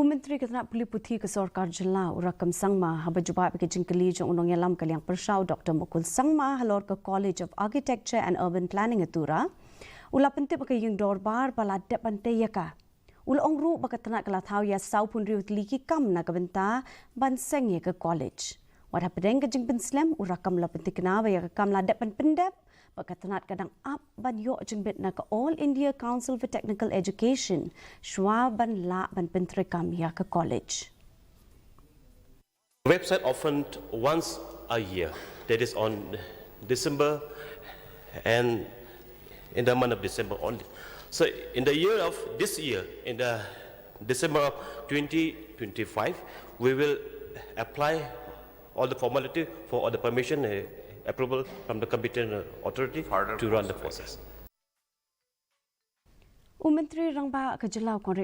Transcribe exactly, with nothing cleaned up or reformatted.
Myntri ka tnat pule puthi ka sorkar jylla u Rakkam Sangma haba jubab ïa ka jingkylli jong u nongïalam ka liang pyrshah u Doktor Mukul Sangma halor ka College of Architecture and Urban Planning ha Tura, u la pyntip ha ka ïing dorbar ba la dep ban tei ïa ka. U la ong ruh ba ka tnat ka la thaw ïa sawphew hynriew tylli ki kam na ka bynta ban seng ïa ka college. Wat hapdeng ka jingpynslem, u Rakkam la pynthikna ba ïa ka kam la dep ban pyndep, ba ka tnat ka dang ap ban ïoh jingbit na ka All India Council for Technical Education shuwa ban lah ban pyntreikam ïa ka college. Website opened once a year, that is on December and in the month of December only. So in the year of this year, in the December of twenty twenty-five, we will apply all the formality for all the permission, uh, approval from the competent authority to run the process. U Myntri Rangbah ka jylla u Conrad